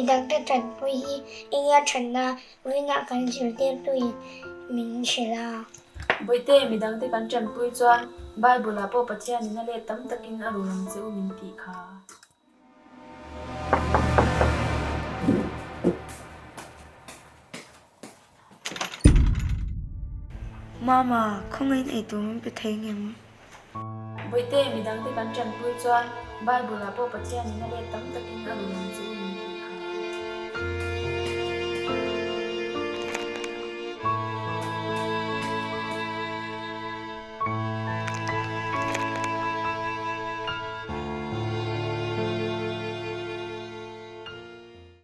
Midangte tanpui hi enge a thatna vawiinah kan zirtirtuin min hrilh a. Bawihte, midangte kan tanpui chuan Bible-ah pawh Pathianin a let tam takin a rul ang che u min tih kha. Mama, khawngaihin eitur min pe thei ngem? Bawihte, midangte kan tanpui chuan Bible-ah pawh Pathianin a let tam takin a rul ang che u.